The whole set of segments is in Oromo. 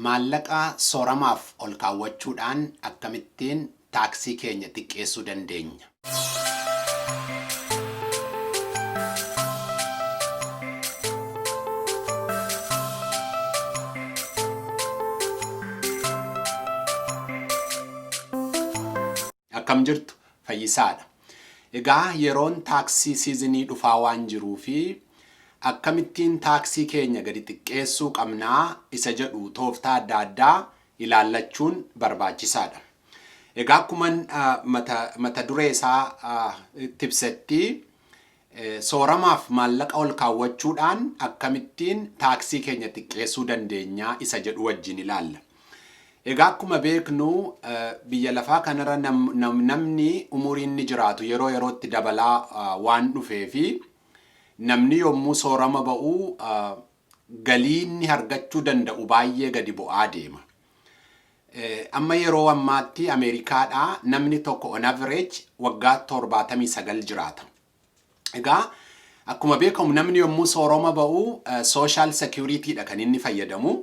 Maallaqa sooramaaf ol kaawwachuudhaan akkamittiin taaksii keenya xiqqeessuu dandeenya? Akkam jirtu? Fayyisaadha. Egaa yeroon taaksii siizinii dhufaa waan jiruufi akkamittiin taaksii keenya gadi xiqqeessuu qabnaa isa jedhu tooftaa adda addaa ilaallachuun barbaachisaadha. Egaa akkuman mata, mata duree isaa itti ibsetti sooramaaf maallaqa ol kaawwachuudhaan akkamittiin taaksii keenya xiqqeessuu dandeenya isa jedhu wajjin ilaalla. Egaa akkuma beeknu biyya lafaa kanarra namni umuriin inni jiraatu yeroo yerootti dabalaa waan dhufee fi namni yommuu soorama ba'u galii inni argachuu danda'u baay'ee gadi bu'aa deema. Amma yeroo ammaatti Ameerikaadhaa namni tokko on average waggaa 79 jiraata. Egaa akkuma beekamu namni yommuu sooroma ba'u social security dha kan inni fayyadamu.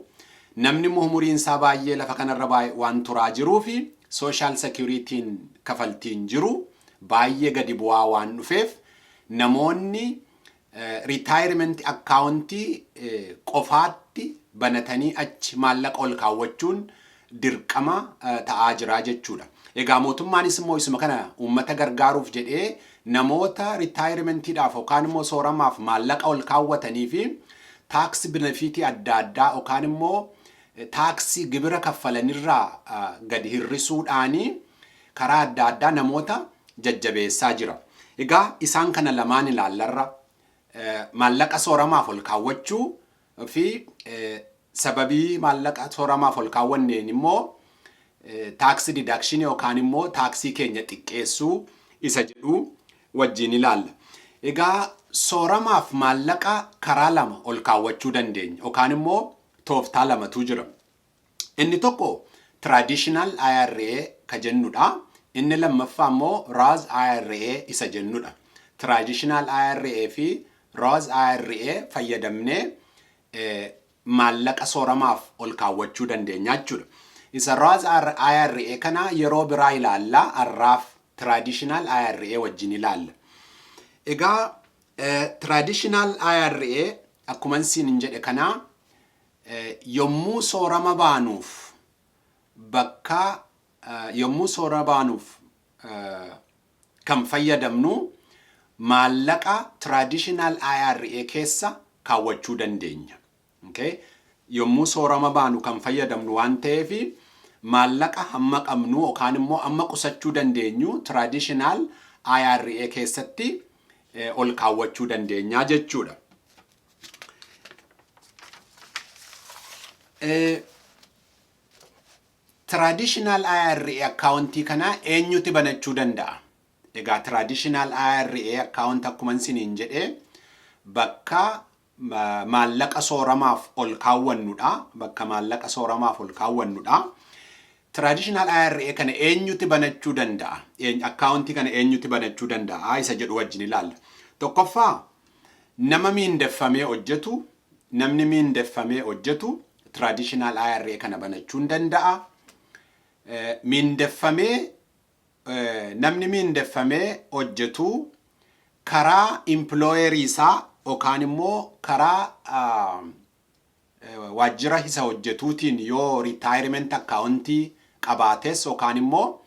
Namni immoo umuriin isaa baay'ee lafa kanarra waan turaa jiruuf social security'n kafaltiin jiru baay'ee gadi bu'aa waan dhufeef namoonni retirement account qofaatti banatanii achi maallaqa ol kaawwachuun dirqama ta'aa jira jechuudha. Egaa mootummaanis immoo isuma kana uummata gargaaruuf jedhee namoota retirementidhaaf yookaan immoo sooramaaf maallaqa ol kaawwatanii fi taaksi benefiitii adda addaa yookaan immoo taaksii gibira kaffalanirraa gadi hir'isuudhaanii karaa adda addaa namoota jajjabeessaa jira. Egaa isaan kana lamaan ilaallarra maallaqa sooramaaf ol kaawwachuu fi sababii maallaqa sooramaaf ol kaawwanneen immoo taaksii deduction yookaan immoo taaksii keenya xiqqeessuu isa jedhu wajjin ilaalla. Egaa sooramaaf maallaqa karaa lama ol kaawwachuu dandeenya yookaan immoo tooftaa lamatu jira. Inni tokko traditional IRA ka jennudha. Inni lammaffaa immoo Roth IRA isa jennudha. Traditional IRA fi Roth IRA fayyadamnee maallaqa sooramaaf ol kaawwachuu dandeenya jechuudha. Isa Roth IRA kana yeroo biraa ilaalla, har'aaf traditional IRA wajjin ilaalla. Egaa traditional IRA akkuma isin jedhe kana yommuu soorama baanuuf bakka yommuu soorama baanuuf kan fayyadamnu maallaqa traditional IRA keessa kaawwachuu dandeenya. Okay? Yommuu soorama baanu kan fayyadamnu waan ta'eef maallaqa hamma qabnu yookaan immoo amma qusachuu dandeenyu traditional IRA keessatti ol kaawwachuu dandeenya jechuudha. Traditional IRA akkaawuntii kana eenyuti banachuu danda'a? Egaa traditional IRA account akkuma isiniin jedhee bakka maallaqa sooramaaf ol kaawwannudha. Bakka maallaqa sooramaaf ol kaawwannudha. Traditional IRA kana eenyuti banachuu danda'a? Akkaawuntii kana eenyuti banachuu danda'a? Isa jedhu wajjin ilaalla. Tokkoffaa, nama miindeffamee hojjetu, namni miindeffamee hojjetu traditional IRA kana banachuu hin danda'a. Miindeffamee namni miindeffamee hojjetu karaa employerii isaa yookaan immoo karaa waajjira isa hojjetuutiin yoo retirement accountii qabaates yookaan immoo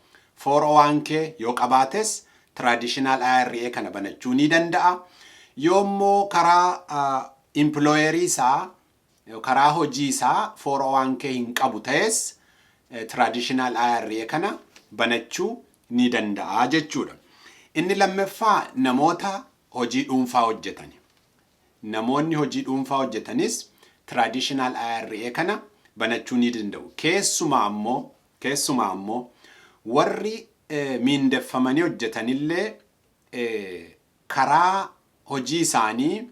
401k yoo qabaates traditional IRA kana banachuu ni danda'a. Yoo immoo karaa employerii isaa, karaa hojii isaa 401k hin qabu ta'es traditional IRA kana banachuu ni danda'a jechuudha. Inni lammaffaa namoota hojii dhuunfaa hojjetan. Namoonni hojii dhuunfaa hojjetanis traditional IRA kana banachuu ni danda'u. Keessumaa ammoo warri miindeffamanii hojjetanillee karaa hojii isaanii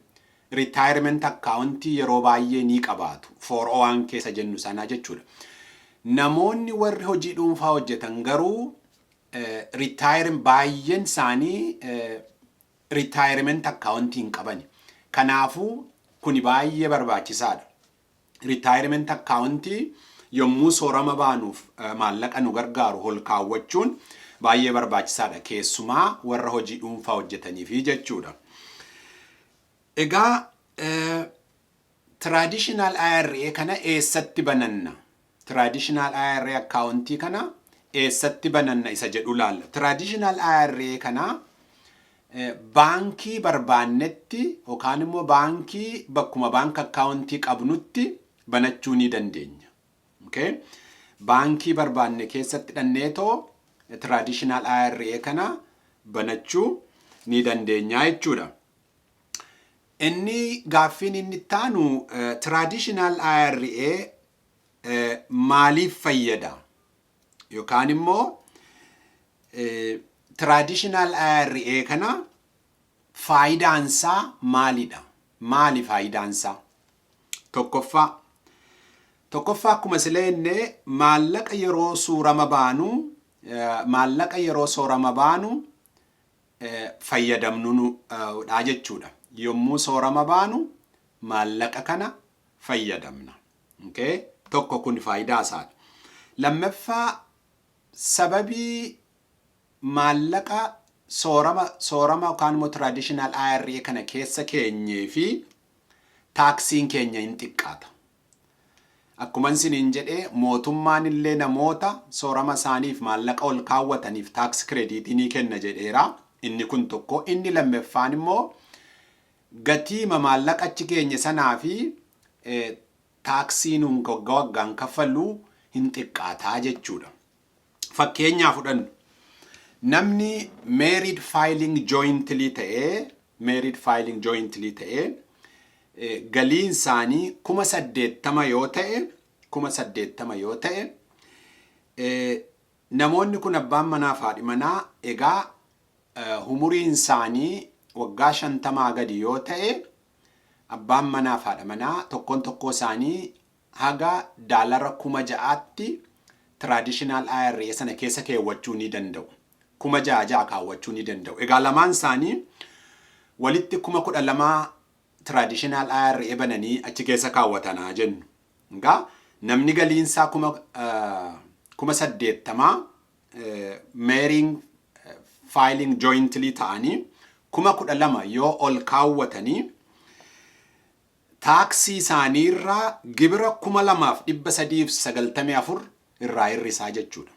retirement account yeroo baay'ee ni qabaatu. 401 keessa jennu sana jechuudha. Namoonni warri hojii dhuunfaa hojjetan garuu retire baay'een isaanii retirement account hin qabani. Kanaafuu kuni baay'ee barbaachisaadha. Retirement account Yommuu soorama baanuuf maallaqa nu gargaaru ol kaawwachuun baay'ee barbaachisaadha. Keessumaa warra hojii dhuunfaa hojjetaniifi jechuudha. Egaa traditional IRA kana eessatti bananna? Traditional IRA accountii kana eessatti bananna isa jedhu laalla. Traditional IRA kana baankii barbaannetti yookaan immoo baankii bakkuma bank accountii qabnutti banachuu ni dandeenya. Okay? Baankii barbaanne keessatti dhanneetoo traditional IRA kana banachuu ni dandeenya jechuudha. Inni gaaffiin inni ittaanu, traditional IRA maaliif fayyada? Yookaan immoo traditional IRA kana faayidaansaa maalidha? Maali faayidaansaa? Tokkoffaa, akkuma sila jennee, maallaqa yeroo suurama baanu, maallaqa yeroo soorama baanu fayyadamnu dha jechuudha. Yommuu soorama baanu maallaqa kana fayyadamna. Okay? Tokko kun faayidaa isaadha. Lammaffaa, sababii maallaqa soorama yookaan immoo traditional IRA kana keessa keenyee fi taaksiin keenya hin xiqqaata. Akkuma isiniin jedhee, mootummaan illee namoota soorama isaaniif maallaqa ol kaawwataniif tax creditii ni kenna jedheera. Inni kun tokko. Inni lammaffaan immoo gatii maallaqa achi keenya sanaa fi taaksii nuun waggaa waggaan kaffallu hin xiqqaataa jechuudha. Fakkeenyaa fudhannu. Namni married filing jointly ta'ee galiin isaanii 80,000 yoo ta'e, 80,000 yoo ta'e, namoonni kun abbaan manaa fi haadhi manaa egaa umuriin isaanii waggaa 50 gadi yoo ta'e, abbaan manaa fi haadha manaa tokkoon tokkoo isaanii haga daalara 6,000tti traditional IRA sana keessa keewwachuu ni danda'u. 6,000 ja'a kaawwachuu ni danda'u. Egaa lamaan isaanii walitti 12,000 traditional IRA bananii achi keessa kaawwatanaa jennu. Egaa namni galiinsaa 80,000 married filing jointly ta'anii 12,000 yoo ol kaawwatanii, taaksii isaanii irraa gibira 2,394 irraa hir'isaa jechuudha.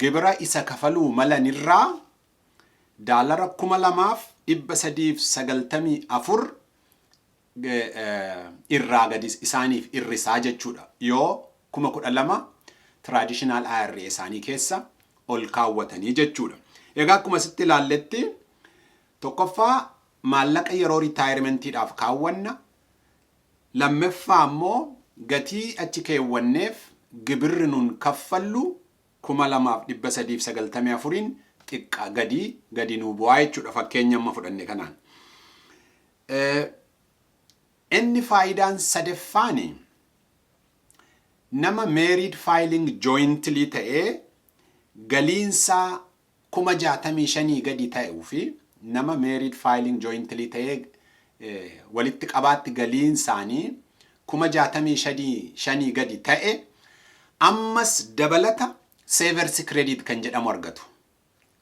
Gibira isa kafaluu malan irraa daalara 2,394 irraa gadi isaaniif hir'isaa jechuudha. Yoo 12,000 traditional IRA isaanii keessa ol kaawwatanii jechuudha. Egaa akkuma sitti ilaalletti, tokkoffaa maallaqa yeroo retirementiidhaaf kaawwanna. Lammaffaa immoo gatii achi keewwanneef gibirri nun kaffallu 2,394n xiqqa gadi gadi nuu bu'aa jechuudha fakkeenya amma fudhanne kanaan. Inni faayidaan sadeffaani, nama married filing jointly ta'ee galiinsaa 65,000 gadi ta'uu fi nama married filing jointly ta'ee walitti qabaatti galiin isaanii 65,000 gadi ta'e, ammas dabalata savers credit kan jedhamu argatu.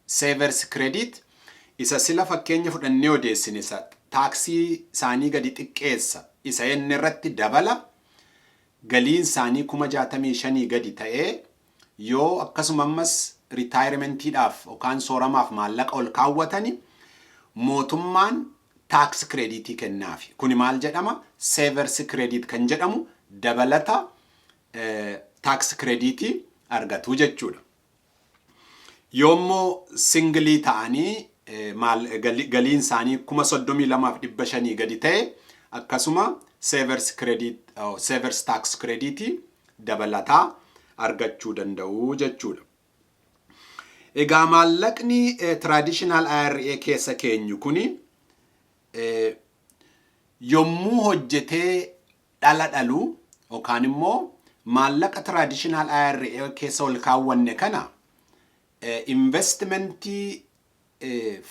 Savers credit isa sila fakkeenya fudhannee odeessine, isa taaksii isaanii gadi xiqqeessa isa inni irratti dabala, galiin isaanii 65,000 gadi ta'ee yoo akkasuma ammas retirementiidhaaf yookaan sooramaaf maallaqa ol kaawwatani, mootummaan tax creditii kennaafi. Kuni maal jedhama? Savers credit kan jedhamu dabalata tax creditii argatu jechuudha. Yoommoo singlii ta'anii maal galiin isaanii 32,500 gadi ta'e, akkasuma savers credit, savers tax creditii dabalataa argachuu danda'u jechuudha. Egaa maallaqni traditional IRA keessa keenyu kuni yommuu hojjetee dhala dhalu yookaan immoo maallaqa traditional IRA keessa ol kaawwanne kana investmentii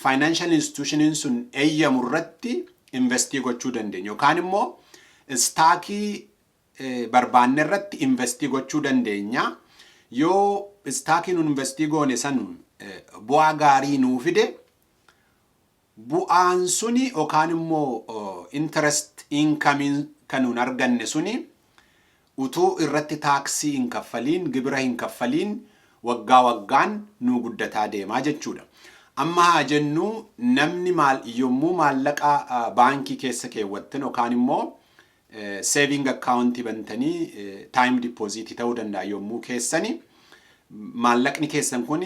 financial institutioniin sun eeyyamu irratti investii gochuu dandeenya yookaan immoo stockii barbaanne irratti invest gochuu dandeenya. Yoo stockii nu invest goone san bu'aa gaarii nuu fide, bu'aan suni yookaan immoo interest income kan nuun arganne suni utuu irratti taaksii hin kaffaliin, gibira hin kaffaliin, waggaa waggaan nuu guddataa deemaa jechuudha. Amma haa jennu, namni maal yommuu maallaqa baankii keessa keewwattan yookaan immoo saving account bantanii, time deposit ta'uu danda'a, yommuu keessani maallaqni keessan kun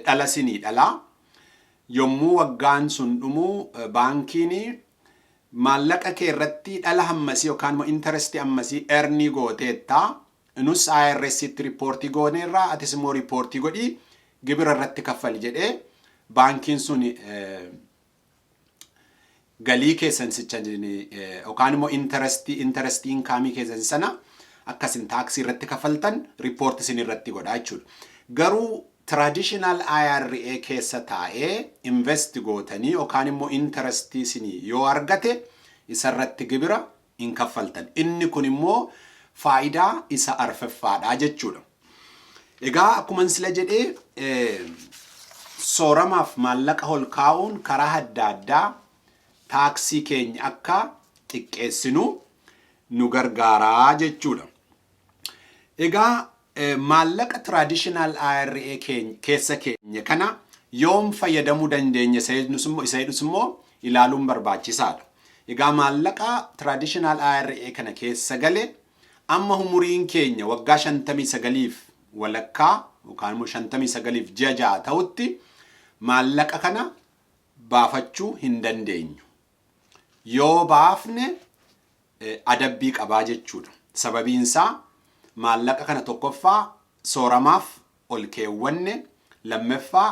dhala sinii dhalaa. Yommuu waggaan sun dhumu baankiin maallaqa kee irratti dhala hammasii yookaan immoo interest hammasii earn gooteettaa, nus IRS tti report gooneerraa, atis immoo report godhii gibira irratti kaffali jedhee baankiin sun galii keessan sicha yookaan immoo interest income keessan sana akkasin taaksii irratti kaffaltan report isin irratti godha jechuudha. Garuu traditional IRA keessa taa'ee invest gootanii yookaan immoo interest isinii yoo argate isarratti gibira hin kaffaltan. Inni kun immoo faayidaa isa arfaffaadha jechuudha. Egaa akkuma sila jedhee, sooramaaf maallaqa ol kaa'uun karaa adda addaa taaksii keenya akka xiqqeessinu nu gargaaraa jechuudha. Egaa maallaqa traditional IRA keessa keenya kana yoom fayyadamuu dandeenya isa jedhus immoo ilaaluun barbaachisaadha. Egaa maallaqa traditional IRA kana keessa gale amma umuriin keenya waggaa 59f walakkaa yookaan immoo 59f ji'a 6 ta'utti maallaqa kana baafachuu hin dandeenyu. Yoo baafne adabbii qabaa jechuudha. Sababiinsaa maallaqa kana tokkoffaa sooramaaf ol keewwanne, lammaffaa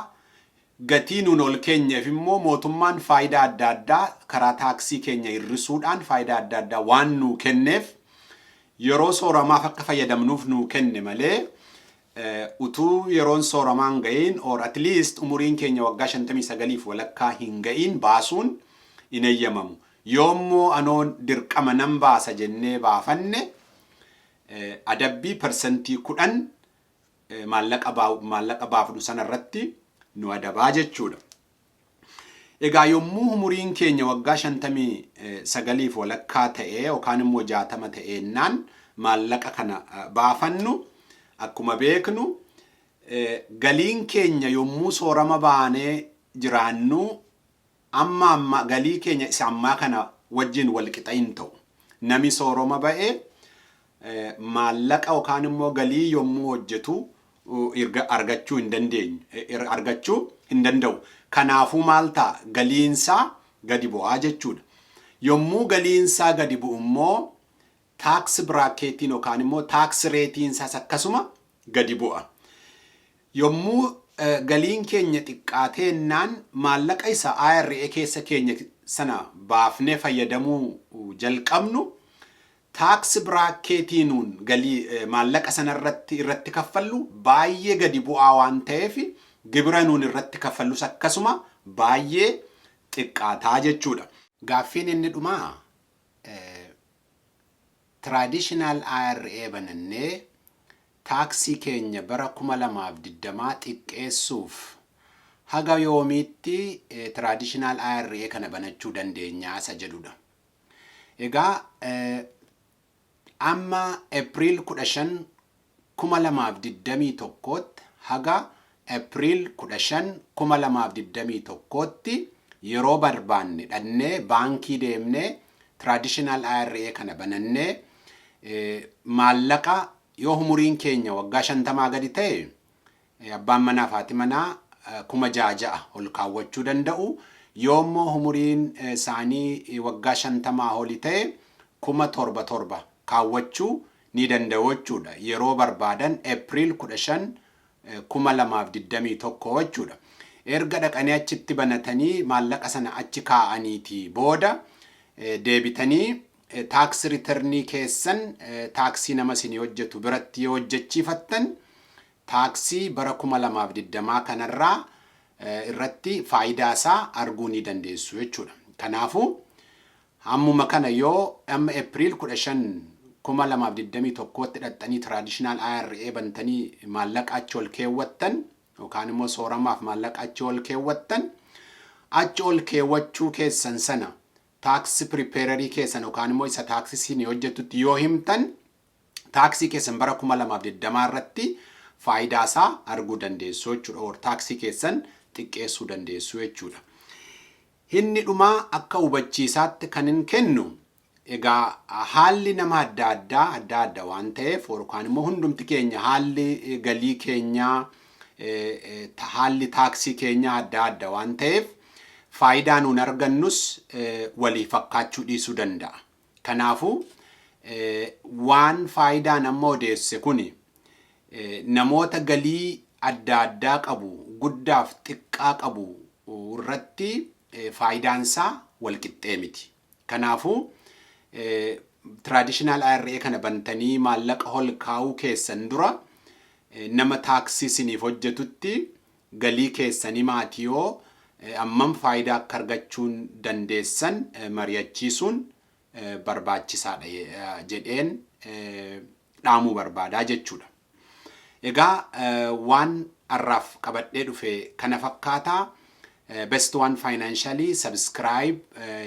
gatii nuun ol keenyeef immoo mootummaan faayidaa adda addaa karaa taaksii keenya hir'isuudhaan faayidaa adda addaa waan nuu kenneef, yeroo sooramaaf akka fayyadamnuuf nuu kenne malee, utuu yeroon sooramaan ga'iin or at least umuriin keenya waggaa 59f walakkaa hin ga'iin baasuun hin eeyyamamu. Yoommoo anoon dirqama nan baasa jennee baafanne, adabbii 10% maallaqa baafnu sana irratti nu adabaa jechuudha. Egaa yommuu umuriin keenya waggaa 59f walakkaa ta'ee yookaan immoo 60 ta'eennaan maallaqa kana baafannu, akkuma beeknu galiin keenya yommuu soorama baanee jiraannu amma amma galii keenya isa ammaa kana wajjin wal qixa hin ta'u. Nami soorama ba'ee maallaqa yookaan immoo galii yommuu hojjetu argachuu hin dandeenyu, argachuu hin danda'u. Kanaafuu maal ta'a? Galiinsaa gadi bu'aa jechuudha. Yommuu galiinsaa gadi bu'u immoo tax bracketiin yookaan immoo tax rateiinsaas akkasuma gadi bu'a. Yommuu galiin keenya xiqqaateennaan maallaqa isa IRA keessa keenya sana baafnee fayyadamuu jalqabnu, tax bracketii nuun galii maallaqa sana irratti kaffallu baay'ee gadi bu'aa waan ta'eef, gibira nuun irratti kaffallus akkasuma baay'ee xiqqaataa jechuudha. Gaaffiin inni dhumaa, traditional IRA banannee taaksii keenya bara 2020 xiqqeessuuf haga yoomiitti traditional IRA kana banachuu dandeenyaa isa jedhudha. Egaa amma April 15, 2021tti, haga April 15, 2021tti yeroo barbaanne dhannee baankii deemnee traditional IRA kana banannee, maallaqa yoo umuriin keenya waggaa 50 gadi ta'e abbaan manaa fi haati manaa 6,000 6 ol kaawwachuu danda'u. Yoo immoo umuriin isaanii waggaa 50 oli ta'e, 7,000 7 kaawwachuu ni danda'u jechuudha. Yeroo barbaadan April 15, 2021 jechuudha. Erga dhaqanii achitti banatanii maallaqa sana achi kaa'aniitii booda, deebitanii tax returnii keessan taaksii nama isinii hojjetu biratti yoo hojjechiifattan, taaksii bara 2020 kanarraa irratti faayidaa isaa arguu ni dandeessu jechuudha. Kanaafuu ammuma kana yoo amma April 15 2021tti dhaxxanii traditional IRA bantanii maallaqa achi ol keewwattan, yookaan immoo sooramaaf maallaqa achi ol keewwattan, achi ol keewwachuu keessan sana tax preparerii keessan yookaan immoo isa taaksii isin hojjetutti yoo himtan, taaksii keessan bara 2020 irratti faayidaa isaa arguu dandeessu jechuudha. Or taaksii keessan xiqqeessuu dandeessu jechuudha. Inni dhumaa akka hubachiisaatti kan hin kennu, egaa haalli nama adda addaa adda adda waan ta'eef, yookaan immoo hundumti keenya haalli galii keenyaa, haalli taaksii keenyaa adda adda waan ta'eef, faayidaa nuun argannus walii fakkaachuu dhiisuu danda'a. Kanaafuu waan faayidaan amma odeesse kuni namoota galii adda addaa qabu, guddaaf xiqqaa qabu irratti faayidaan isaa wal qixxee miti. Kanaafuu traditional IRA kana bantanii maallaqa ol kaa'uu keessan dura nama taaksii isiniif hojjetutti galii keessanii maatiyoo ammam faayidaa akka argachuun dandeessan mari'achiisuun barbaachisaadha jedheen dhaamuu barbaadaa jechuudha. Egaa waan har'aaf qabadhee dhufe kana fakkaataa. Best One Financially subscribe,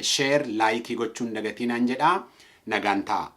share, like gochuun dagatinaan jedhaa. Nagaan ta'a.